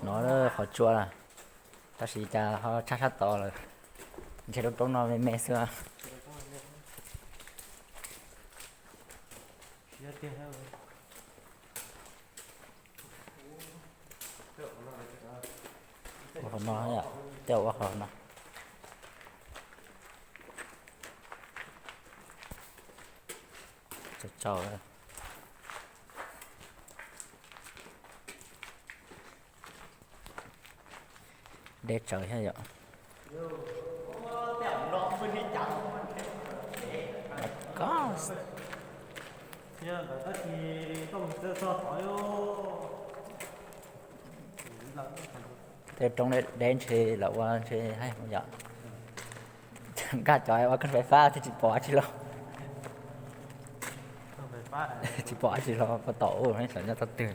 No qhov tsua na, tab sis cas ho tshaj sab tod lawm. Ntshe lub roob no me me xwb. Ua qhov no, tej ua qhov no. Tsau tsau. Deb tsawv thiab yom. Ko, tej roob deb ntshe lawv ua ntshe haib yom. Nkag cov ua koj fais fab thiaj tsis pom dab tsi los. Tsis pom dab tsi los puas tom ub, xyov nyob txoj twg.